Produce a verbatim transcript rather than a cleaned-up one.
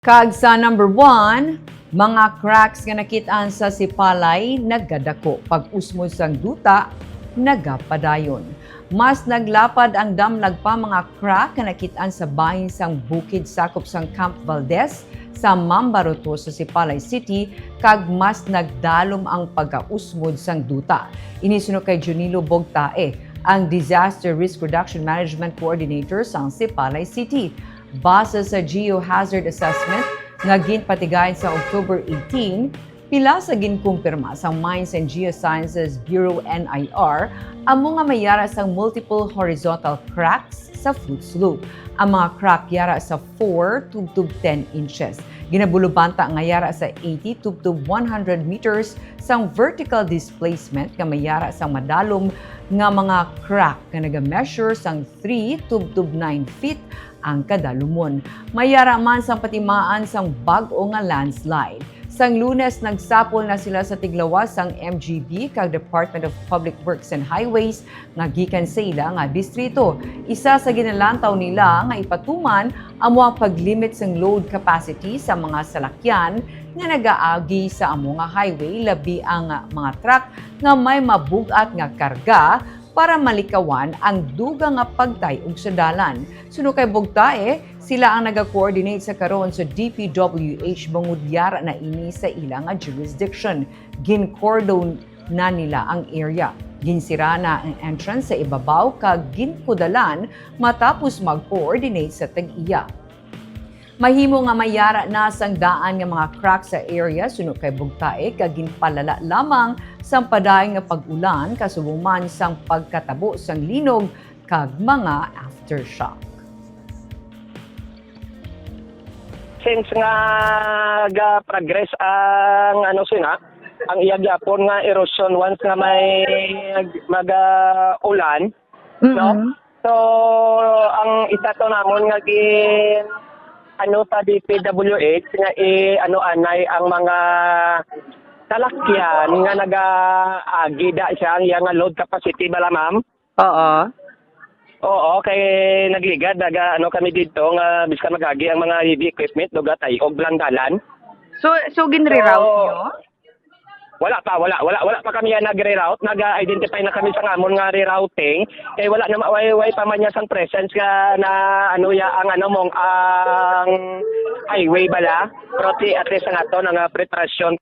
Kag sa number one, mga cracks nga nakit-an sa Sipalay nagadako, pag-usmod sang duta nagapadayon. Mas naglapad ang damlag pa mga crack nga nakit-an sa bahin sang bukid sakop sang Camp Valdez sa Mambaroto sa Sipalay City, kag mas nagdalom ang pagkausmod sang duta. Ini suno kay Junilo Bogtae, ang Disaster Risk Reduction Management Coordinator sang Sipalay City. Base sa Geohazard Assessment nga ginpatigayon sa October eighteen, pila sa ginkumpirma sang Mines and Geosciences Bureau, N I R, amo nga may yara sang multiple horizontal cracks sa foot slope. Ang mga crack yara sa four tubtob ten inches. Ginabulubanta nga yara sa eighty tubtob one hundred meters sang vertical displacement nga may yara sang madalom nga mga crack nga naga-measure sang three tubtob nine feet ang kadalumon. May yara man sang patimaan sang bag-o nga landslide. Sang Lunes, nagsapol na sila sa tiglawas sang M G B kag Department of Public Works and Highways nga gikan sa ila nga distrito. Isa sa ginalantaw nila nga ipatuman amo ang pag-limit sang load capacity sa mga salakyan nga nagaagi sa amo nga highway, labi ang mga truck nga may mabug-at nga karga, para malikawan ang dugang nga pagtay-og sa dalan. Suno kay Bugtae, sila ang naga-coordinate sa karon sa D P W H bangod yara na ini sa ila nga jurisdiction. Gin-cordon na nila ang area. Ginsira na ang entrance sa ibabaw kag ginkudalan matapos mag-coordinate sa tag-iya. Mahimo nga may yara na sang daan nga mga crack sa area suno kay Bugtae, kag ginpalala lamang sang padayon nga pag-ulan, kasubong man sang pagkatabo sang linog kag mga aftershock. Since nga ga-progress ang, ano, sina, ang iya gyapon nga erosion, once nga may mag-, ah, ulan, no? Mm-mm. So, ang isa to namon nga gin-, ano, sa D P W H nga i-, ano, anay ang mga salakyan nga naga-agi da siya ang iya nga load capacity bala, ma'am. Oo. Oo, kay nagligad, naga-, ano kami didto nga bisan mag-agi ang mga heavy equipment, daw gatay-og lang dalan. So, so ginreroute So, niyo? Wala pa, wala, wala, wala pa kami yan nagre-route. Nag-identify na kami sa amon nga rerouting. Kay wala na ma-, way, way pa man niya sang presence nga na, ano, ya, ang, ano, mong, ang highway bala. Pero ti-, at least ang ato nga preparasyon.